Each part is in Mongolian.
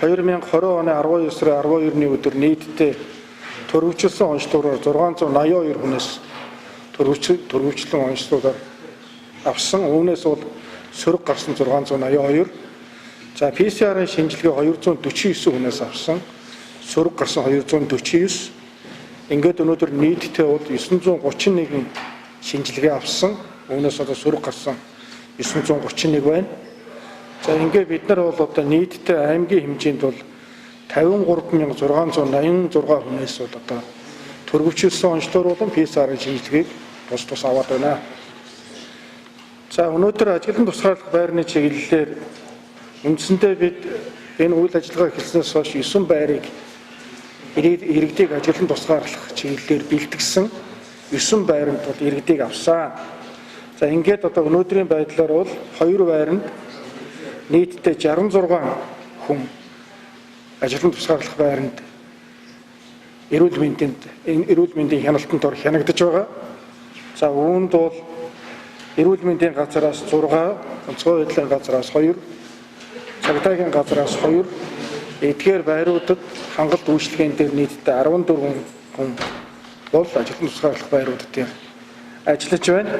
2020 оны 12 сарын 12-ны өдөр нийтдээ төрөвчлсөн онцлогоор 682 хүнээс төрөвчлөн онцлогоор авсан. Үүнээс бол сөрөг гарсан 682. За PCR-ын шинжилгээ 249 хүнээс авсан. Сөрөг гарсан 249. Ингээд өнөөдөр нийтдээ бол 931 шинжилгээ авсан. Үүнээс одоо сөрөг гарсан 931 байна. За ингээд бид нар бол одоо нийтдээ аймгийн хэмжээнд бол 53,686 хүнээс бол одоо төрөвчлсөн онцлогоор болон PCR-ын шинжилгээг тус тус аваад байна. За өнөөдөр ажиглан тусгаарлах байрны чиглэлээр үндсэндээ бид энэ үйл ажиллагаа эхэлснээс хойш 9 байрыг иргэдийг ажиглан тусгаарлах чиглэлээр бэлтгэсэн 9 байранд бол иргэдийг авсан. За ингээд одоо өнөөдрийн байдлаар бол 2 байранд нийтдээ 66 хүн ажиглан тусгаарлах байранд эрүүл мэндийн хяналтанд ор хянагдаж байгаа. За үүнд бол эрүүл мэндийн газараас 6, онцгой байдлын газараас 2, цагдаагийн газараас 2, эдгээр байруудад хангалт үйлчилгээнд дээр нийтдээ 14 хүн бол ажиглан тусгаарлах байрууд дээр ажиллаж байна.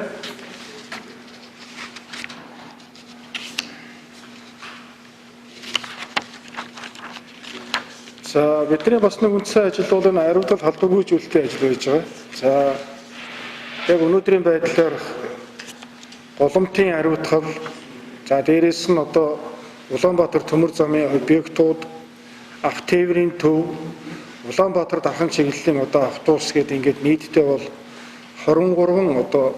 За бидний бас нэг үндсэн ажил бол энэ ариутгал халдваргүйжүүлэлтийн ажил байж байгаа. За яг өнөөдрийн байдлаар голомтын ариутгал, за дээрээс нь одоо Улаанбаатар төмөр замын объектууд, автотээврийн төв, Улаанбаатар дархан чиглэлийн одоо автобус гэдэг ингээд нийтдээ бол 23 одоо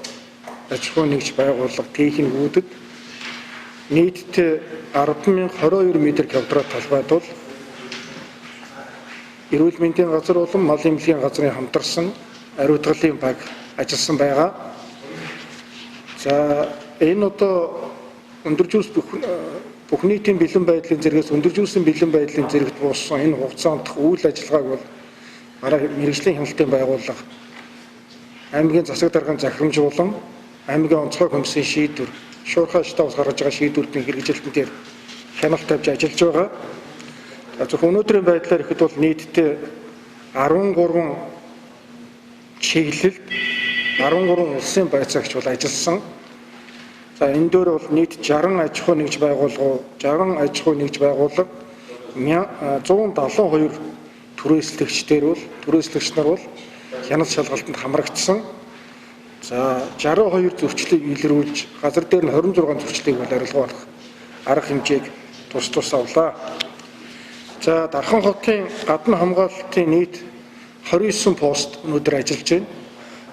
аж ахуйн нэгж байгууллага техникүүдэд нийтдээ 10,022 м квадрат талбайд бол эрүүл мэндийн газар болон мал эмнэлгийн газрын хамтарсан ариутгалын баг ажилласан байгаа. За энэ одоо өндөржүүлс бүх нийтийн бэлэн байдлын зэргээс өндөржүүлсэн бэлэн байдлын зэрэгт буусан энэ хугацаанд үйл ажиллагааг бол манай мэргэжлийн хяналтын байгууллага аймгийн засаг даргын захирамж болон аймгийн онцгой комиссийн шийдвэр, шуурхай штабс гаргаж байгаа шийдвэрүүдийн хэрэгжилтэн дээр хяналт тавьж ажиллаж байгаа. Зөвхөн өнөөдрийн байдлаар ихэд бол нийтдээ 13 чиглэлд 13 улсын байцаагч бол ажилласан. За энэ дээр бол нийт 60 аж ахуй нэгж байгууллага, 60 аж ахуй нэгж байгууллага 172 түрээслэгчдэр бол түрээслэгч нар бол хяналт шалгалтанд хамрагдсан. За 62 зөрчлийг илрүүлж газар дээр нь 26 зөрчлийг бол арилгуулах арга хэмжээг тус тус авлаа. За Дархан хотын гадна хамгаалалтын нийт 29 пост өнөөдөр ажиллаж байна.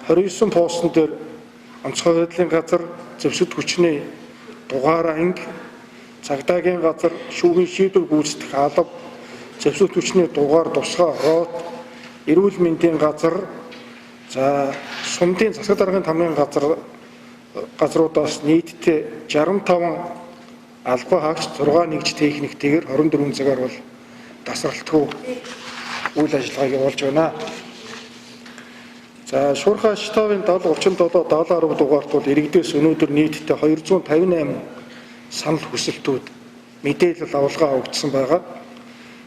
29 постн дээр онцгой байдлын газар, зэвсэгт хүчний дугаар анги, цагдаагийн газар, шүүхийн шийдвэр гүйцэтгэх алба, зэвсэгт хүчний дугаар тусгай рот, эрүүл мэндийн газар, за сумдын засаг даргын тамгын газруудаас нийтдээ 65 албан хаагч, 6 нэгж техниктэйгээр 24 цагаар бол тасралтгүй үйл ажиллагааг явуулж байна. За шуурхай штабын 70 37 70 10 дугаарт бол иргэдээс өнөөдөр нийтдээ 258 санал хүсэлтүүд мэдээлэл авалгаа авагдсан байгаа.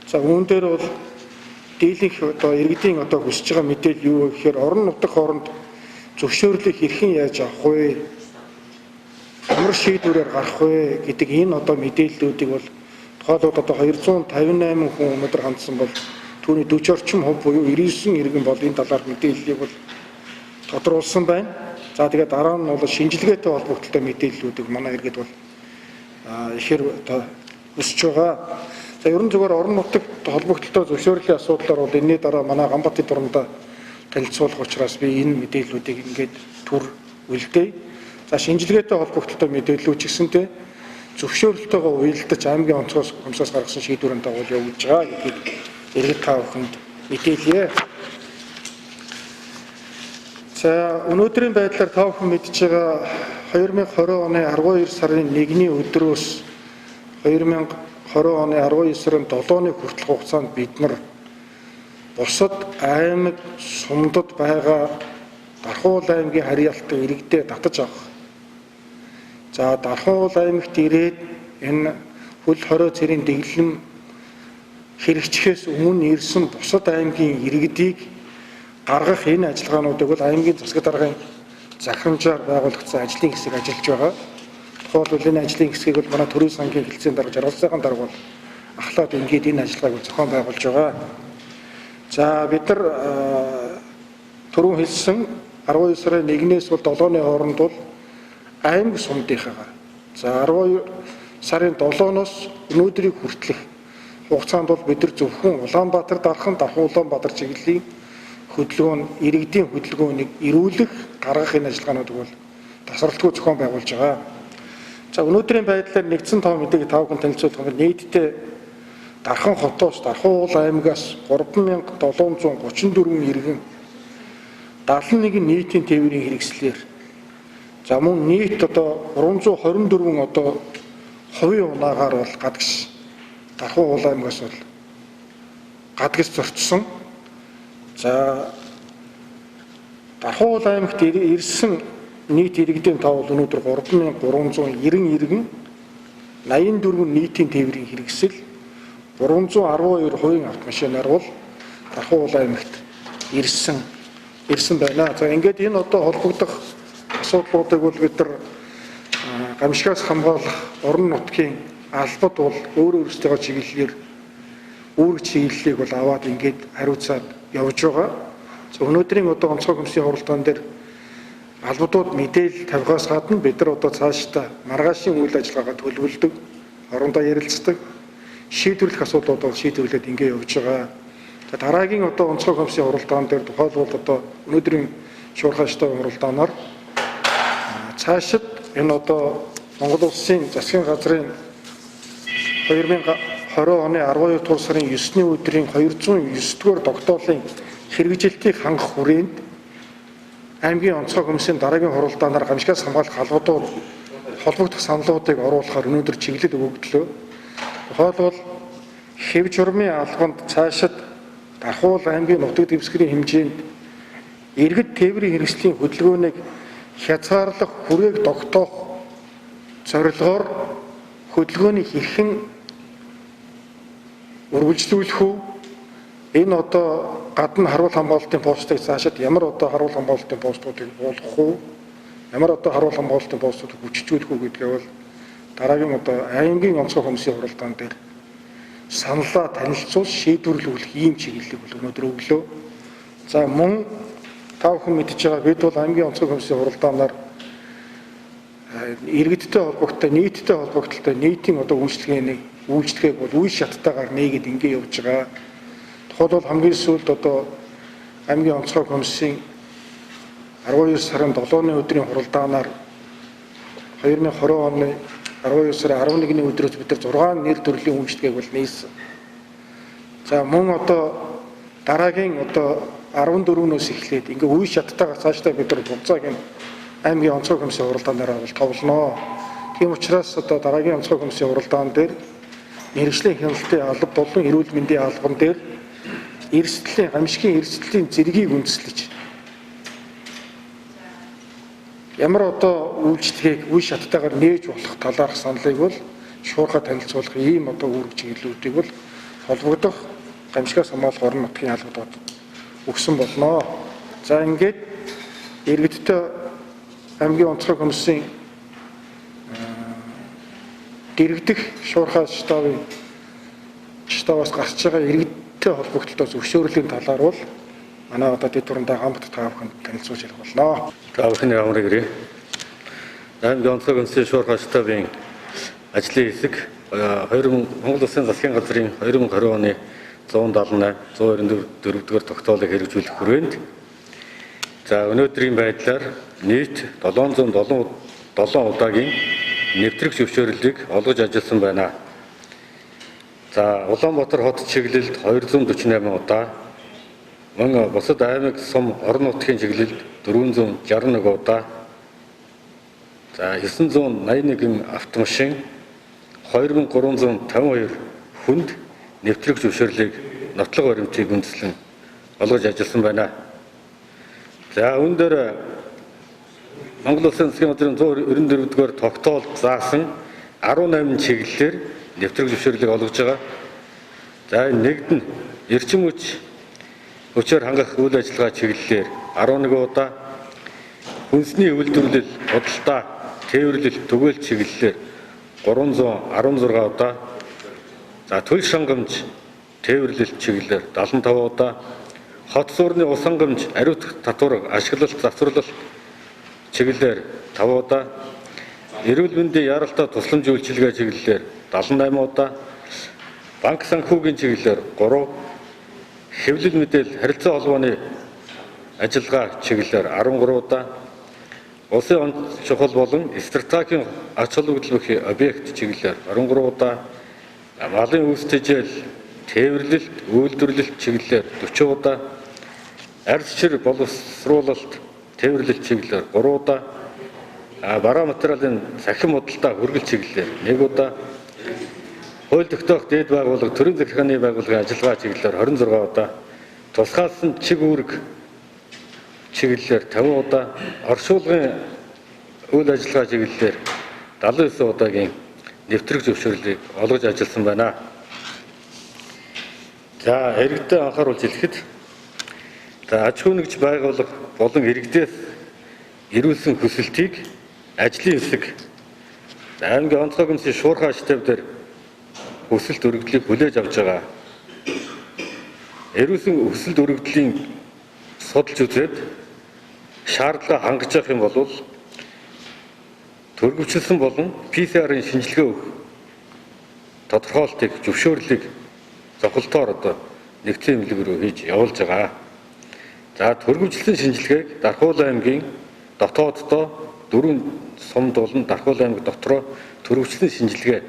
За үүн дээр бол дийлэнх одоо иргэдийн одоо хүсэж байгаа мэдээлэл юу вэ гэхээр орон нутаг хооронд зөвшөөрлийг хэрхэн яаж авах вэ? Ямар шийдвэрээр гарах вэ гэдэг энэ одоо мэдээллүүдийг бол тухайлбал одоо 258 хүн өнөөдөр хандсан бол түүний 40 орчим хувь буюу 99 иргэн бол энэ талаар мэдээллийг бол тодруулсан байна. За тэгээд дараа нь бол шинжилгээтэй холбогдлолтой мэдээллүүдийг манай иргэд бол ихээр одоо өсөж байгаа. За ерөн зүгээр орон нутагт холбогдлолтой зөвшөөрлийн асуудлаар бол энэний дараа манай Ганбатын дурандаа танилцуулах учраас би энэ мэдээллүүдийг ингээд түр үлдээе. За шинжилгээтэй холбогдлолтой мэдээллүүд ч гэсэнтэй зөвшөөрлөлтөйгөө уялдаж аймгийн онцгой комиссаас гаргасан шийдвэрийн дагуу явуулж байгаа гэдгийг иргэд та бүхэнд мэдээлье. За өнөөдрийн байдлаар та бүхэн мэдж байгаа 2020 оны 12 сарын 1-ний өдрөөс 2020 оны 12 сарын 7-ны хүртэлх хугацаанд бид нар бусад аймаг сумдад байгаа Дархуул аймгийн харьяалтай иргэдээ татаж авах. За Дархуул аймагт ирээд энэ хөл хорой цэрийн дэглэм хэрэгжихээс өмнө ирсэн бусад аймгийн иргэдийг гаргах энэ ажиллагаануудыг бол аймгийн засаг даргын захирамжаар байгуулагдсан ажлын хэсэг ажиллаж байгаа. Тухайлбал энэ ажлын хэсгийг бол манай төрийн сангийн хэлтсийн дарга Жаргалсайхан дарга бол ахлаад ингээд энэ ажиллагааг зохион байгуулж байгаа. За бид нар түрүүн хэлсэн 12 сарын 1-ээс бол 7-ны хооронд бол аймаг сумдынхаагаар за 12 сарын 7-оос өнөөдрийг хүртэлх хугацаанд бол бид нар зөвхөн Улаанбаатар Дархан, Дархан Улаанбаатар чиглэлийн хөдөлгөөн, иргэдийн хөдөлгөөнийг эрүүлэх, гаргах энэ ажиллагаануудыг бол тасралтгүй зохион байгуулж байгаа. За өнөөдрийн байдлаар нэгдсэн тоо мэдээг та бүхэн танилцуулах юм бол нийтдээ Дархан хотоос, Дархан уул аймгаас 3734 иргэн 71 нийтийн тээврийн хэрэгслээр за мөн нийт одоо 324 одоо хувийн унаагаар бол гадагш Дархан уул аймгаас бол гадагш зөрчсөн. За Дархан уул аймагт ирсэн нийт иргэдийн тоо бол өнөөдөр 3390 иргэн, 84 нийтийн тээврийн хэрэгсэл, 312 хувийн автомашинаар бол Дархан уул аймагт ирсэн байна. За ингээд энэ одоо холбогдох асуудлуудыг бол бид нар гамшигаас хамгаалах орон нутгийн албад бол өөрөө өөрсдийнхөө чиглэлээр үүрэг чиглэлийг бол аваад ингээд хариуцаад явж байгаа. За өнөөдрийн одоо онцгой комиссийн хуралдаан дээр албадууд мэдээлэл тавихаас гадна бид нар одоо цаашдаа маргаашийн үйл ажиллагаагаа төлөвлөдөг, орондоо ярилцдаг, шийдвэрлэх асуудлуудаа шийдвэрлээд ингээд явж байгаа. За дараагийн одоо онцгой комиссийн хуралдаан дээр тухайлбал одоо өнөөдрийн шуурхай штабын хуралдаанаар цаашид энэ одоо Монгол Улсын засгийн газрын 2020 оны 12 дугаар сарын 9-ний өдрийн 209 дугаар тогтоолын хэрэгжилтийг хангах хүрээнд аймгийн онцгой комиссийн дараагийн хуралдаанаар гамшигаас хамгаалах албадууд холбогдох саналуудыг оруулахаар өнөөдөр чиглэл өгөгдлөө. Тухайлбал хэв журмын албанд цаашид Дархан уул аймгийн нутаг дэвсгэрийн хэмжээнд иргэд тээврийн хэрэгслийн хөдөлгөөнийг хязгаарлах хүрээг тогтоох зорилгоор хөдөлгөөнийг хэрхэн үргэлжлүүлэх үү? Энэ одоо гадна харуул хамгаалалтын постыг цаашид ямар одоо харуул хамгаалалтын постуудыг буулгах уу? Ямар одоо харуул хамгаалалтын постуудыг хүчжүүлэх үү гэдгээ бол дараагийн одоо аймгийн онцгой комиссийн хуралдаан дээр саналаа танилцуул шийдвэрлүүлэх ийм чиглэлийг бол өнөөдөр өглөө. За мөн та бүхэн мэдж байгаа бид бол аймгийн онцгой комиссийн хуралдаанаар иргэдтэй холбогдолтой, нийттэй холбогдолтой нийтийн одоо үйлчилгээг бол үе шаттайгаар нээгээд ингэ явж байгаа. Тухайлбал хамгийн сүүлд одоо аймгийн онцгой комиссийн 12 сарын 7-ны өдрийн хуралдаанаар 2020 оны 12 сарын 11-ний өдрөөс бид нар 6 нэр төрлийн үйлчилгээг бол нээсэн. За мөн одоо дараагийн одоо 14-нөөс эхлээд ингээ үе шаттайгаар цаашдаа бид нар буцааг энэ аймгийн онцгой комиссийн хуралдаанаар бол товлоно. Тийм учраас одоо дараагийн онцгой комиссийн хуралдаан дээр мэргэжлийн хяналтын алба болон эрүүл мэндийн албан дээр эрсдлийн гамшигын эрсдлийн зэргийг үндэслэж ямар одоо үйлчлэгийг үе шаттайгаар нээж болох талаарх саналыг бол шуурхай танилцуулах ийм одоо үүрэг чиглэлүүдийг бол холбогдох гамшигаас хамгаалах орон нутгийн албадууд өгсөн болно. За ингээд иргэдтэй аймгийн онцгой комиссийн дэрэгдэх шуурхай штабаас гарч байгаа иргэдтэй холбогдлоо зөвшөөрлийн талаар бол манай одоо дэд дурандаа гамбат та бүхэнд танилцуулж ярих болно. Та бүхний амрыг ирье. Аймгийн онцгой комиссийн шуурхай штабын ажлын хэсэг Монгол Улсын засгийн газрын 2020 оны 178 194 дугаар тогтоолыг хэрэгжүүлэх хүрээнд за өнөөдрийн байдлаар нийт 707 удаагийн нэвтрэх зөвшөөрлийг олгож ажилласан байна. За Улаанбаатар хот чиглэлд 248 удаа, мөн бусад аймаг сум орон нутгийн чиглэлд 461 удаа, за 981 автомашин 2352 хүнд нэвтрэх зөвшөөрлийг нотлого баримтыг үндэслэн олгож ажилласан байна. За үүн дээр Монгол Улсын засгийн газрын 194 дугаар тогтоолд заасан 18 чиглэлээр нэвтрэх зөвшөөрлийг олгож байгаа. За нэгд нь эрчим хүч хүчээр хангах үйл ажиллагаа чиглэлээр 11 удаа, хүнсний үйлдвэрлэл, худалдаа, тээвэрлэл, түгээлт чиглэлээр 316 удаа, за төл шангамж, тээвэрлэл чиглэлээр 75 удаа, хот суурны ус хангамж, ариутгах татвар, ашиглалт, завсарлалт чиглэлээр 5 удаа, эрүүл мэндийн яралтай тусламж үйлчилгээ чиглэлээр 78 удаа, банк санхүүгийн чиглэлээр 3, хэвлэл мэдээлэл харилцаа холбооны ажиллагаа чиглэлээр 13 удаа, улсын он чухал болон стратегийн ач холбогдол бүхий объект чиглэлээр 23 удаа, малын үүс тэжээл, тээвэрлэлт, үйлдвэрлэлт чиглэлээр 40 удаа, арьс чир боловсруулалт, тээвэрлэлт чиглэлээр 3 удаа, бараа материалын цахим худалдаа хүргэлт чиглэлээр 1 удаа, хууль тогтоох дээд байгууллага, төрийн захиргааны байгууллагын ажиллагаа чиглэлээр 26 удаа, тусгаалсан чиг үүрэг чиглэлээр 50 удаа, оршуулгын үйл ажиллагаа чиглэлээр 79 удаагийн нэвтрэх зөвшөөрлийг олгож ажилласан байна. За иргэдэд анхааруулж хэлэхэд, за аж ахуй нэгж байгууллага болон иргэдээс ирүүлсэн хүсэлтийг ажлын хэсэг аймгийн онцгой комиссийн шуурхай штаб дээр хүсэлт өргөдлийг хүлээж авч байгаа. Ирүүлсэн хүсэлт өргөдлийн судалж үзээд шаардлага хангаж явах юм бол төргөвчлсөн болон PCR-ын шинжилгээ өгөх тодорхойлтыг, зөвшөөрлийг зохилтоор одоо нэгдсэн эмнэлэг рүү хийж явуулж байгаа. За төргөвчлсөн шинжилгээг Дархуул аймгийн дотооддоо 4 сумд болон Дархуул аймаг дотроо төргөвчлсөн шинжилгээ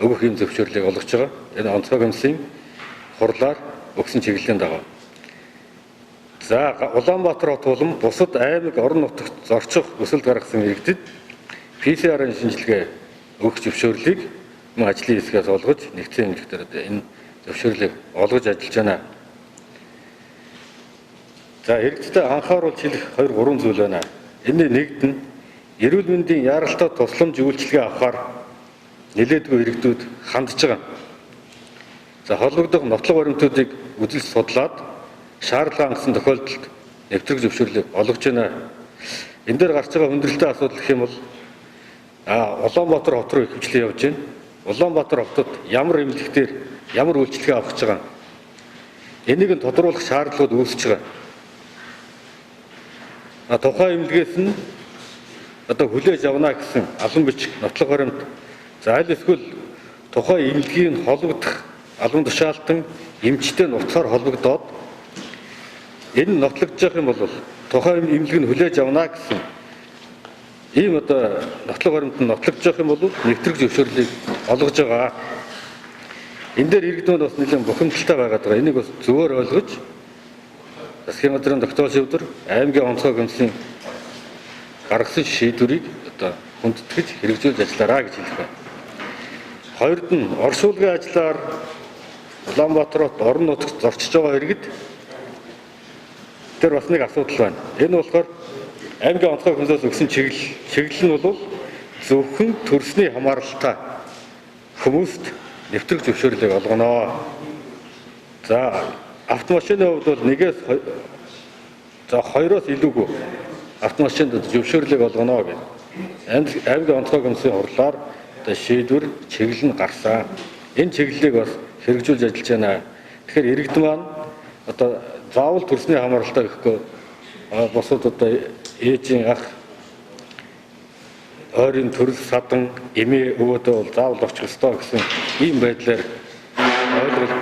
өгөх юм зөвшөөрлийг олгож байгаа. Энэ онцгой комиссийн хурлаар өгсөн чиглэлийн дагуу. За Улаанбаатар хот болон бусад аймаг орон нутагт зорчих өсөлт гаргасан иргэдэд PCR-ын шинжилгээ өгөх зөвшөөрлийг мөн ажлын хэсгээс олгож нэгдсэн эмнэлэг дээр энэ зөвшөөрлийг олгож ажиллаж байна. За иргэдэд анхааруулж хэлэх 2 3 зүйл байна. Энэний нэгд нь эрүүл мэндийн яралтай тусламж үйлчилгээ авахар нэлээдгүй иргэдүүд хандж байгаа. За холбогдох нотлох баримтуудыг үзэл судлаад шаардлага хангасан тохиолдолд нэвтрэх зөвшөөрлийг олгож байна. Энэ дээр гарч байгаа хүндрэлтэй асуудал гэх юм бол Улаанбаатар хот руу ихэвчлэн явж байна. Улаанбаатар хотод ямар эмнэлэгтэр ямар үйлчилгээ авах гэж байгаа. Энийг нь тодруулах шаардлагууд үүсэж байгаа. Тухайн эмнэлгээс нь одоо хүлээж авна гэсэн албан бичиг, нотлох баримт, за аль эсвэл тухайн эмнэлгийн холбогдох албан тушаалтан эмчтэй нутгаар холбогдоод энэ нотлогдож явах юм бол тухайн эмнэлэг нь хүлээж авна гэсэн ийм одоо нотлох баримт нь нотлогдож явах юм бол нэвтрэх зөвшөөрлийг олгож байгаа. Энэ дээр иргэдүүд бас нэлээд бухимдалтай байгаад байгаа. Энийг бас зөвөр ойлгож засгийн газрын тогтоол шийдвэр, аймгийн онцгой комиссийн гаргасан шийдвэрийг одоо хүндэтгэж хэрэгжүүлж ажиллаарай гэж хэлэх байна. Хоёрд нь оршуулгын ажлаар Улаанбаатар хот орон нутагт зорчиж байгаа иргэд тэр бас нэг асуудал байна. Энэ болохоор аймгийн онцгой комиссаас өгсөн чиглэл нь бол зөвхөн төрсний хамааралтай хүмүүст нэвтрэх зөвшөөрлийг олгоно. За автомашины хувьд бол нэгээс за хоёроос илүүгүй автомашинд зөвшөөрлийг олгоно гэх. Аймгийн онцгой комиссийн хурлаар одоо шийдвэр чиглэл нь гарсан. Энэ чиглэлийг бас хэрэгжүүлж ажиллаж байна. Тэгэхээр иргэд маань одоо заавал төрсний хамааралтай гэхгүй бусад одоо ээжийн ах ойрын төрөл садан эмээ өвөөдөө бол заавал очих ёстой гэсэн ийм байдлаар ойлголт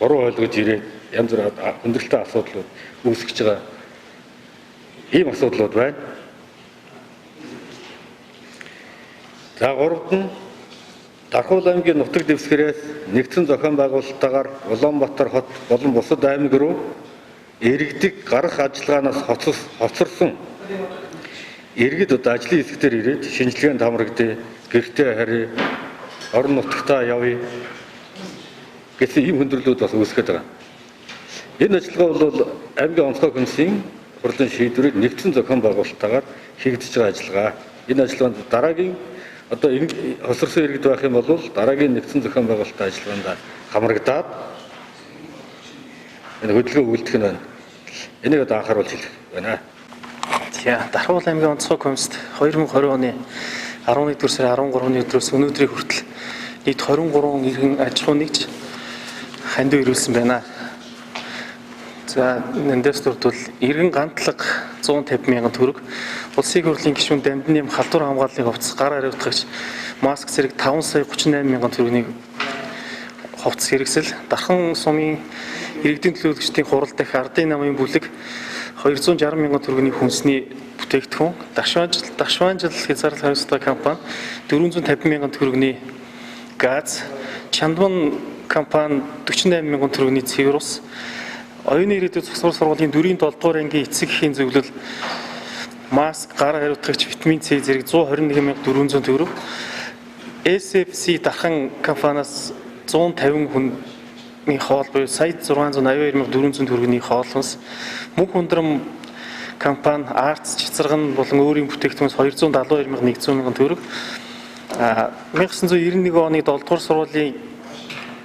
буруу ойлгож ирээд янз бүр хүндрэлтэй асуудлууд үүсгэж байгаа ийм асуудлууд байна. За гуравд нь Дархуул аймгийн нутаг дэвсгэрээс нэгдсэн зохион байгуулалттайгаар Улаанбаатар хот болон бусад аймаг руу иргэдэг гарах ажиллагаанаас хоцорсон иргэд одоо ажлын хэсэг дээр ирээд шинжилгээнд хамрагдъя, гэртээ харъя, орон нутагтаа явъя гэсэн ийм хүндрэлүүд бас үүсгээд байгаа. Энэ ажиллагаа бол аймгийн онцгой комиссийн хурлын шийдвэрийг нэгдсэн зохион байгуулалттайгаар хийгдэж байгаа ажиллагаа. Энэ ажиллагаанд дараагийн Одоо хосорсон иргэд байх юм бол дараагийн нэгдсэн зохион байгуулалтын ажиллагаанд хамрагдаад энэ хөдөлгөөн өгүүлдэх нь байна. Энийг одоо анхааруулж хэлэх байна. За, Дархуул аймгийн онцгой комист 2020 оны 11-р сарын 13-ны өдрөөс өнөөдрийг хүртэл нийт 23 иргэн аж ахуй нэгж хандив ирүүлсэн байна. За, эндээс дурдвал иргэн гантлага 150 мянган төгрөг, улсын хурлын гишүүн Дамдин нэм халдвар хамгааллын хувцас, гар хариуцлагч маск зэрэг 5 сая 38 мянган төгрөгийн хувцас хэрэгсэл, Дархан сумын иргэдийн төлөөлөгчдийн хурал дахь ардын намын бүлэг 260 мянган төгрөгийн хүнсний бүтээгдэхүүн, Дашванжил хязгаарлалт хариуцлагатай компани 450 мянган төгрөгийн газ, Чандман компани 48 мянган төгрөгийн цэвэр ус, оюуны ирээдүйн зогсвол сургуулийн 4-ийн 7 дугаар ангийн эцэг эхийн зөвлөл маск, гар хариуцлагч, витамин С зэрэг 121 400 төгрөг, SFC Дархан компаниас 150 хүний хоол буюу сая 682 400 төгрөгийн хоол хүнс, Мөнх ундрам компани Арц цэцэргэн болон өөрийн бүтээгдэхүүнс 272 100 мянган төгрөг, 1991 оны 7 дугаар сургуулийн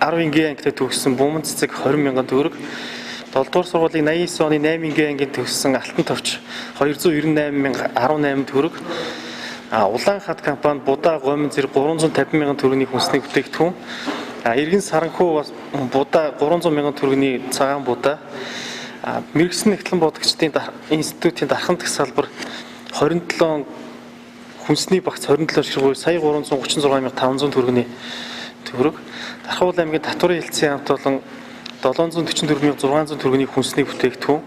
10 ангийн ангитай төгссөн Буман цэцэг 20 мянган төгрөг, 7 дугаар сургуулийн 89 оны 8 ангийн төгссөн Алтан товч 298 018 төгрөг, Улаан хат компани Будаа гомин зэрэг 350 мянган төгрөгийн хүнсний бүтээгдэхүүн, Иргэн саранхүү Будаа 300 мянган төгрөгийн цагаан будаа, Мэргэсэн нэгтлэн бодогчдын институтын дархан дэх салбар 27 хүнсний багц 27 ширхэг буюу сая 336 500 төгрөгийн төгрөг, Дархуул аймгийн татварын хэлтсийн хамт олон 744 600 төгрөгийн хүнсний бүтээгдэхүүн,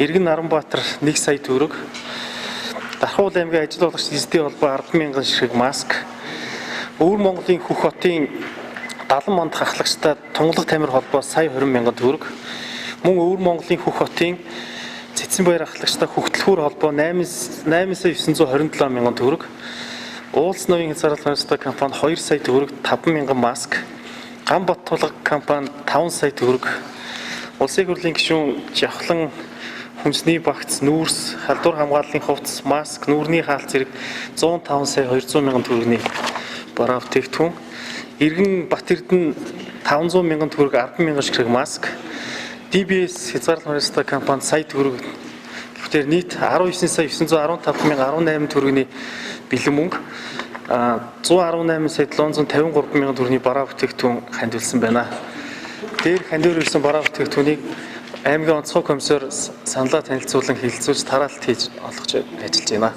Иргэн Наранбаатар 1 сая төгрөг, Дархуул аймгийн ажил олгогч эзэдийн холбоо 10 мянган ширхэг маск, Өвөр Монголын Хөх хотын 70 мандах ахлагчтай тунгалаг тамир холбоо сая 20 мянган төгрөг, мөн Өвөр Монголын Хөх хотын Цэцэн баяр ахлагчтай Хөхтлөхүүр холбоо 8 сая 927 мянган төгрөг, Уулс ноён хязгаарлалт хариуцлагатай компани 2 сая төгрөг 5 мянган маск, Ган Бат тулга компани 5 сая төгрөг, Улсын хурлын гишүүн Жавхлан хүнсний багц, нүүрс, халдвар хамгааллын хувцас, маск, нүүрний хаалт зэрэг 105 сая 200 мянган төгрөгийн бараа бүтээгдэхүүн, Иргэн Бат Эрдэнэ 500 мянган төгрөг 10 мянган ширхэг маск, DBS хязгаарлалт хариуцлагатай компани сая төгрөг гэвтэр нийт 19 сая 915 мянга 18 төгрөгийн бэлэн мөнгө, 118 сая 753 мянган төгрөгийн бараа бүтээгдэхүүн хандивлсан байна. Дээр хандив ирсэн бараа бүтээгдэхүүнийг аймгийн онцгой комиссар саналаа танилцуулан хэлэлцүүлж тараалт хийж олгож ажиллаж байна.